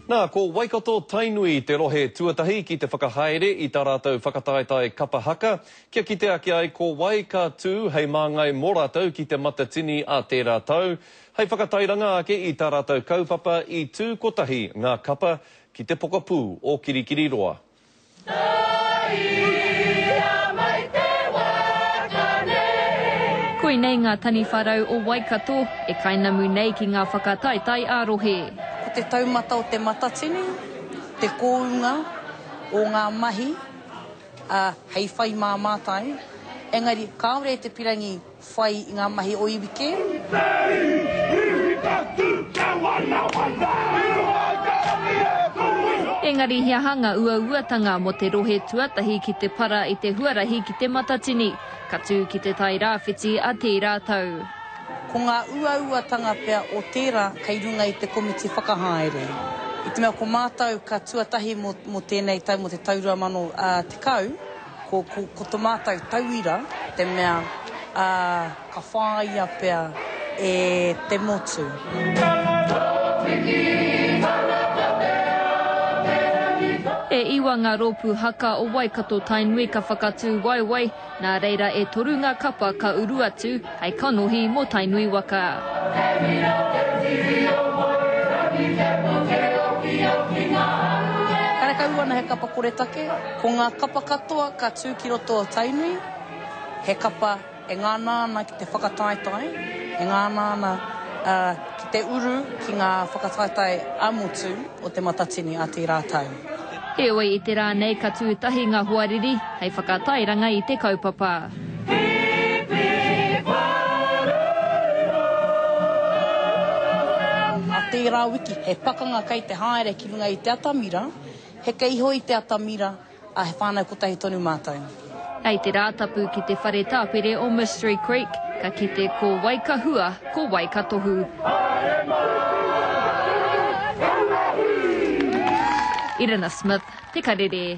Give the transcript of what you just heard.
Nā, ko Waikato Tainui te rohe tuatahi ki te whakahaere i tā rātou whakataetae kapa haka, kia kite ake ai ko wai ka tū hei māngai mō rātou ki Te Matatini a tērā tau. Hei whakatairanga ake i tā rātou kaupapa i tū kotahi ngā kapa ki te pokapū o Kirikiriroa. Koinei ngā taniwha rau o Waikato e kainamu nei ki ngā whakataetae ā-rohe. Ko te taumata o Te Matatini, te kounga o ngā mahi, ā, hei whai mā mātai, engari kāore te pirangi whai i ngā mahi o iwi kē. Engari he aha ngā uauatanga mō te rohe tuatahi ki te para i te huarahi ki Te Matatini, ka tū ki Te Tai Rāwhiti a tērā tau. Ko ngā uauatanga pea o tērā kei runga i te komiti whakahaere. I te mea ko mātou ka tuatahi mō tēnei tau, mō te tau 2010, Ko, ko, ko to mātou tauira te mea, ā, ka whāia pea e te motu. E iwa ngā rōpū haka o Waikato Tainui ka whakatū waewae, nā reira e toru ngā kapa ka uru atu hei kanohi mō Tainui waka. Karekau ana he kapa koretake. Ko ngā kapa katoa ka tū ki roto o Tainui, he kapa e ngana ana ki te whakataetae, e ngana ana ki te uru ki ngā whakataetae ā-motu o Te Matatini a tērā tau. Heoi, i te rā nei ka tū tahi ngā hoariri hei whakatairanga i te kaupapa. A tērā wiki, he pakanga kei te haere ki runga i te atamira, Heke iho i te atamira, a he whānau kotahi tonu mātou. Hei te Rātapu ki te whare tāpere o Mystery Creek, ka kite ko wai ka hua, ko wai ka tohu. Irina Smith, Te Karere.